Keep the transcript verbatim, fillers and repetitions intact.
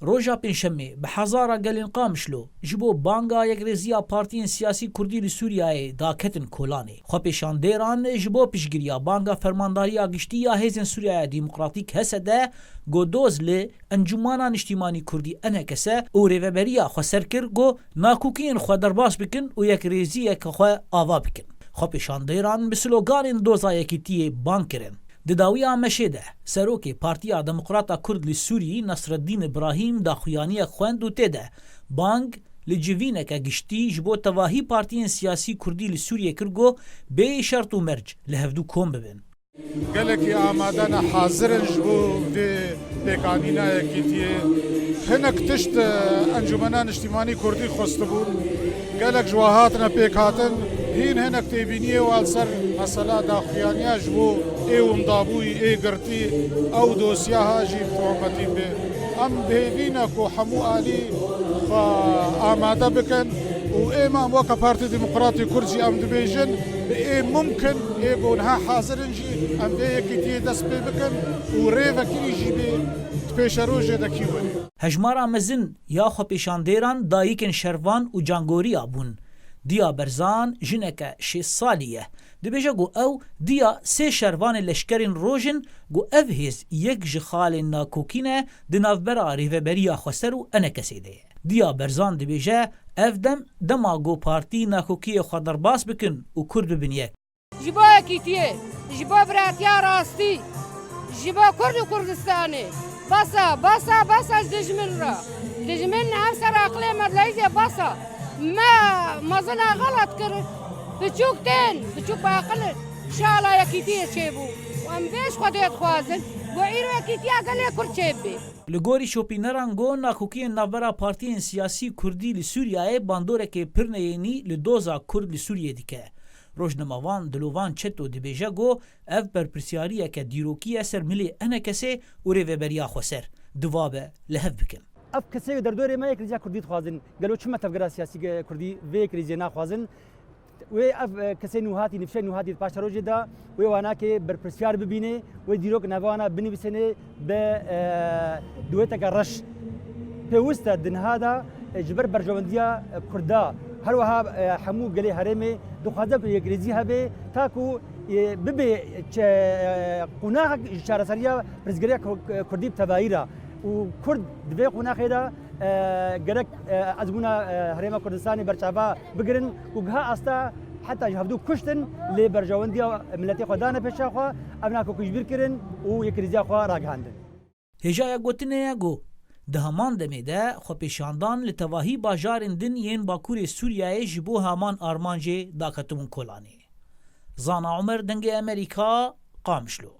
Roja Pêncşemê bi hezara gelên Qamişlo ji bo banga yekrêziya partiyên siyasî kurdî li Sûriyeyê daketin kolanê. Xwepêşandêran ji bo piştgiriya banga Fermandariya Giştî ya Hêzên Sûriyeya Demokratîk, H S D, ku doz li Encûmana Niştîmanî Kurdî, E N K S, û Rêveberiya Xweser kir ku nakokiyên xwe derbas bikin û yekrêziyeke xwe ava bikin. Xwepêşandêran bi sloganên doza yekîtiyê bang kirin. Di dawiya meşê de, serokê Partiya Demokrata Kurd li Sûriyî Nasreddîn Îbrahîm daxuyaniyek xwend û tê de bang li civîneke giştî ji bo tevahî partiyên siyasî kurdî li Sûriyê kir ku bê şert û merc li hevdû kom bibin. Gelekî amade ne, hazir in ji bo vê pêkanîna yekîtiyê. Hinek tişt, e, Encûmena Niştîmanî Kurdî xwestibûn. Gelek ji wan hatine pêkhatin. Hîn hinek têbîniyê wan li ser mesela daxuyaniya ji bo ê windabûyî, ê girtî, ew dosya ha jî bi tametî bê. Em bi hêvî ne ku hemû alî xwe amade bikin û êma em weke Partî Demokratî Kurd jî em dibêjin, bi ê mumkin, ê ku niha hazir in jî, em vê yekîtiyê dest pê bikin û rêvekirî jî bê di pêşerojê de kî werê. Hejmara mezin ya xwepêşandêran dayikên şervan û cangoriya bûn. Diya Berzan jineke şêst salî ye. Dibêje ku ew diya sê şervanê leşkerên roj in ku ev hêz yek ji xalên nakokî ne di navbera Rêveberiya Xweser û E N K S'ê de ye. Diya Berzan dibêje, ev dem, dema ku partî nakokiyê xwe derbas bikin û Kurd bibin yek. Ji bo yekîtiyê, ji bo biratiya rastî, ji bo Kurd û Kurdistanê. Basa, basa, basa ji dijmin re. Dijmin ev ser aqilê me dileyîzê basa. Me mezina xelet kir. Biçûk tên, biçûk bi aqil in. Şala yekîtiyê çêbû. Û em vê ji Xwedê dixwazin. Ku îro yekîtiya gelê Kurd çêbibê. Li gorî şopîneran ku nakokiyên navbera partiyên siyasî kurdî li Sûriyeyê bandorekê pir neyênî li doza Kurd li Sûriyê dike. Rojnamevan Dilovan Çeto dibêje ku ev berpirsyariyeke dîrokî ye ser milê E N K S'ê û Rêveberiya Xweser. Divabe li hev bikin. Ev kesê derdorê me yek rêziya Kurdî dixwazin. Gelo çima tevgera siyasî ge-, Kurdî vê yek rêziyê naxwazin? Wê ev, e, kesê nû hatî, nifşê nû hatî di paşerojê de wê wanakê berpirsiyar bibînê, wê dîrok nava wana binivîsênê bi, e, dueteke reş. Pêwist e di niha de, e, ji ber berjewendiya, e, Kurda, her wiha, e, hemû gelê herêmê dixwaze ku yekrêzî hebe, ta ku, e, bibe çe-, e, qonaxek ji çareseriya pirsgiriya Ku-, Kurdî bi tevayî re. Û Kurd di vê qonaxê de, e, gerek, e, ezmûna, e, Herêma Kurdistanê berçava bigirin û giha asta heta ji hevdû kuştin, lê berjewendiya miletê xwe dane pêşa xwe, ev nakokî ji bîr kirin û yekrêziya xwe ragihandin. Hêjaya gotinê ye ku di heman demê de xwepêşandan li tevahî bajarên din yên Bakurê Sûriyeyê ji bo heman armancê daketibûn kolanê. Zana Omer, Dengê Amerîka, Qamişlo.